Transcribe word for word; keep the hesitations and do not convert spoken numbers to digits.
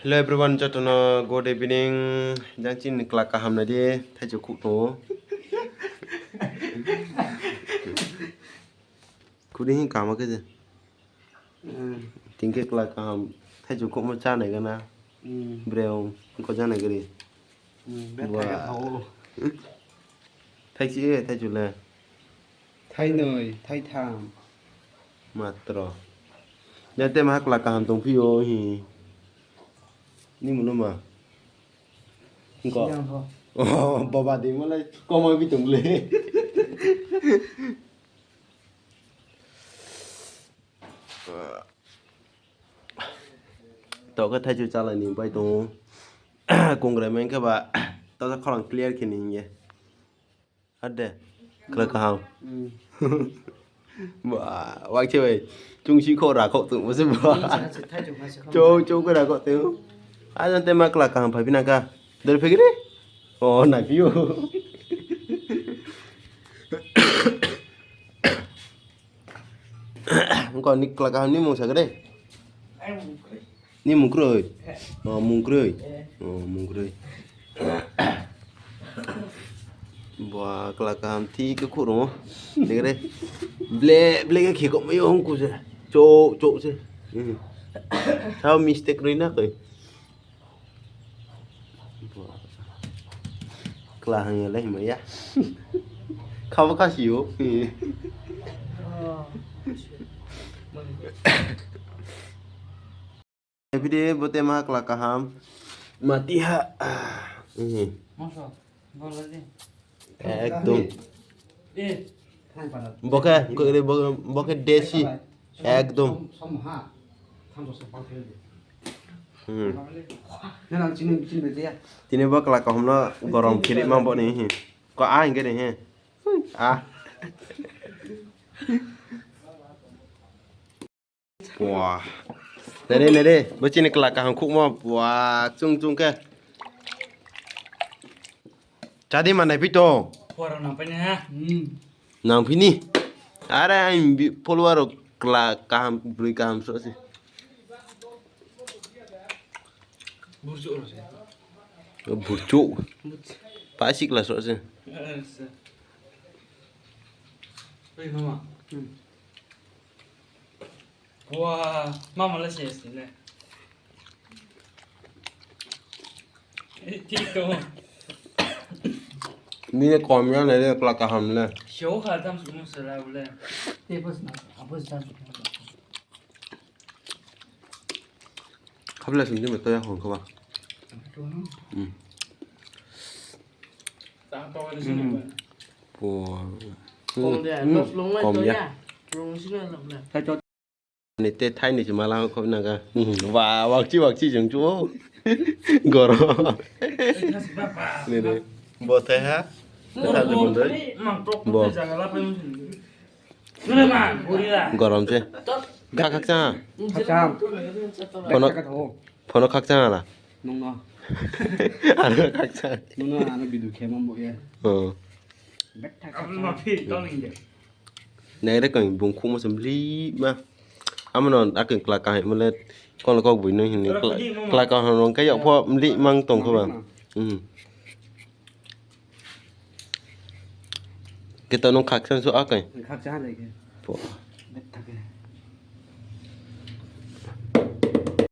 Hello everyone, jotono good evening. Jang chini kla kaham nai di, thaichuk khuk tongo. Kudi hin kama khe je. Hmm. Tingke kla kaham, thaichuk khukma cha nai gana. Hmm. Breo, ko ja nai gari. Hmm, be Wa. Thai ka thago. Thaichi, thaichuk le. Thainwi, thaitham. Matro. Ya te ma kla kaham tong phio hi. Ni muno ma. Ko. Siang pho. Oh, baba de malai koma bi tong le. To khe thaichuk chalai ni bai tongo. Kongrai main khe ba to khe khorang clear khe ni ye. Ade. Kla kaham. Hmm. Ba, wak che bai. Chung si kho ra kho tu mo se ba. Hmm, sa, sa, thai chung, sa, sa, Chou, chou kho ra kho tu. A jan te ma kla kaham phai pina ka. Dor phegre? Oh, na piu. Ko ni kla kaham ni mung sa gre. Ni mung kroi. Oh, mung kroi. Oh, mung kroi. Bua kla kaham thi ke khurung. Degre. Ble, ble ke khiko mayo hung kuse. Chou, chou se. Hmm. Sao mistake roi na koi. Kla hang ya leh maya. Khawa kasi yo. Everyday bote ma kla kaham. Mati ha. Hmm. Masa, bola di. Ekdom. Eh. Boke, boke, boke desi. Ekdom. Hmm. Tini bo kla kaham no gorom khiri ma bo ni hi. Ko a hingke ni hi. A. Wah. Nere, nere. Bo chini kla kaham khukmo. Wah, chung, chung ke. Chadi manai pito. Pora nang pani ha. Hmm. Nang pini. Are ang bi-, follower rok kla kaham, broi kaham so se. Burjo ro se. Burjo. Burjo. Pasik la so se. Oi, mama. Hmm. Wah, mama le ses le. Eh, tito. Ni kom ya ne le kla kaham le. Show kha tam su mo sala bole. Te bas na, abas dan. Khabla sing me toya hon khaba. Hmm. Hmm. Pua. Kom de, Hmm. Los long lai Kom ya. Toya. Long sila long le. Ni te thai ni mala khop naga. Hmm. Wa, wakchi, wakchi jeng chu. Goro. Ni de. Bo te ha. Bo. Gorom se. Ga khakcha. Khakcha. Phono, khakcha la. Nungno. Ano khakcha. Nungno ano bidu khema bo ya. Oh. Betha khakcha. Nai re kong bung khuma sem li ma. Amano akeng kla kahai male kol kok bui no hini kla kahai rong kaya pho mli mang tong kho ba. Hmm. Kita nung khaksa su akai. Khaksa ha dai ke. Po. Bet thake.